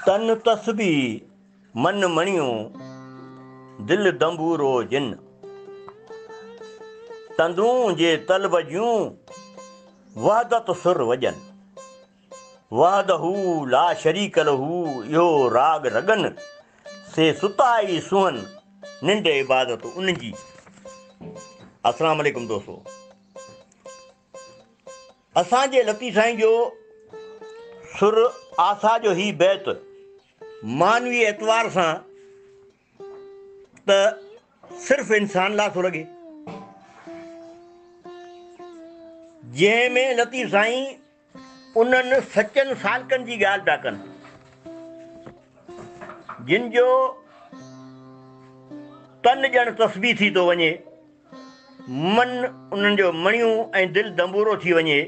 تن تسبيح، من مڻيون، دل دنبورو جن. تندون جي طلب جون، وحدت سر وڄن. وحده لا شريڪ له اهو راڳ رڳن، سي ستا ئي سونهن، ننڊ عبادت ان جي. السلام عليڪم دوستو. اسان جي لطيف سائين جو سر آسا جو هي بيت معنوي اعتبار سان ته صرف انسان لاء ٿو لڳي، جنهن ۾ لطيف سائين انهن سچن سالڪن جي ڳالهه پيا ڪن، جن جو تن ڄڻ تسبيح ٿي ٿو وڃي، من انهن جو مڻيون ۽ دل دنبورو ٿي وڃي،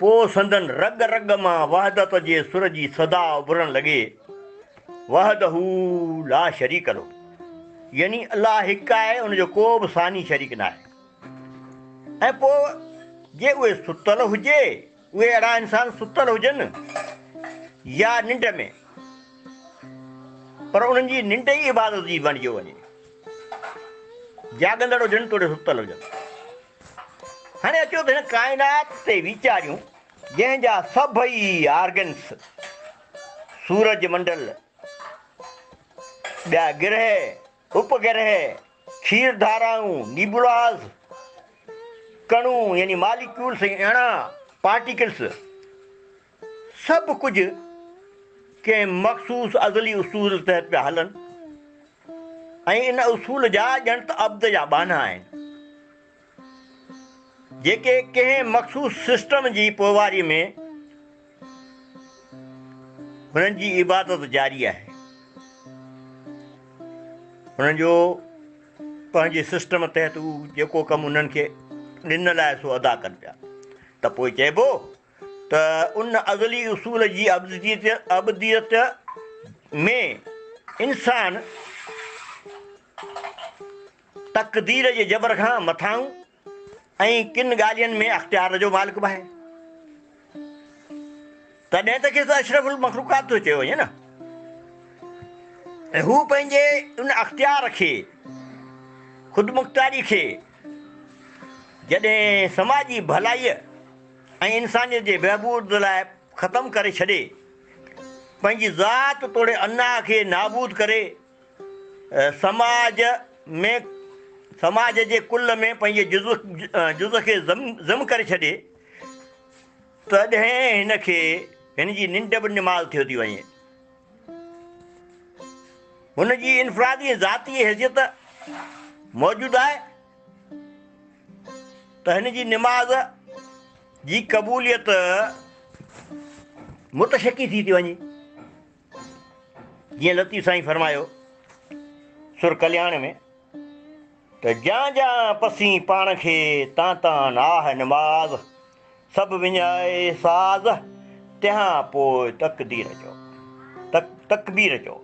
پوء سندن رڳ رڳ مان وحدت جي سر جي صدا اڀرڻ لڳي، وحده لا شريڪ له، يعني الله هڪ آهي، ان جو ڪو به ثاني شريڪ ناهي. ۽ پوء جي اهي ستل هجي، اهي اهڙا انسان ستل هجن يا ننڊ ۾، پر انهن جي ننڊ ئي عبادت جي بڻجيو وڃي، جاڳندڙ هجن توڙي ستل هجن. هاڻي اچو ته هن ڪائنات تي ويچاريون، جنهن جا سڀئي آرگنس، سورج منڊل، ٻيا گرهه، اپگرهه، کير ڌارائون، نيبولاز، ڪڻون يعني ماليڪيولس ۽ اڻا، پارٽيڪلس، سڀ ڪجهه ڪنهن مخصوص ازلي اصول تحت پيا هلن ۽ ان اصول جا ڄڻ ته عبد جا ٻانها آهن، جيڪي ڪنهن مخصوص سسٽم جي پوئواري ۾ هنن جي عبادت جاري آهي. هنن جو پنهنجي سسٽم تحت هو جيڪو ڪم انهن کي ڏنل آهي سو ادا ڪن پيا ته پوء چئبو ته ان ازلي اصول جي ابديت ۾ انسان تقدير جي جبر کان مٿانهون ۽ ڪن ڳالهين ۾ اختيار جو مالڪ به آهي. تڏهن ته کيس اشرف المخلوقات ٿو چيو وڃي نه. ۽ هو پنهنجي ان اختيار کي، خودمختياري کي، جڏهن سماجي ڀلائيء ۽ انسانيت جي بهبود لاء ختم ڪري ڇڏي، پنهنجي ذات توڙي انا کي نابود ڪري، سماج ۾ سماج جي ڪل ۾ پنهنجي جز کي ضم ڪري ڇڏي، تڏهن هن کي هن جي ننڊ به نماز ٿيو ٿي وڃي. هن جي انفرادي ۽ ذاتي حيثيت موجود آهي ته هن جي نماز جي قبوليت متشڪي ٿي ٿي وڃي. جيئن لطيف سائين فرمايو سر ڪلياڻ ۾ ته جان جان پسين پاڻ کي تان تان ناهه نماز، سڀ وڃائي ساز، تنهان پوء تقدير چئو، تڪبير چئو.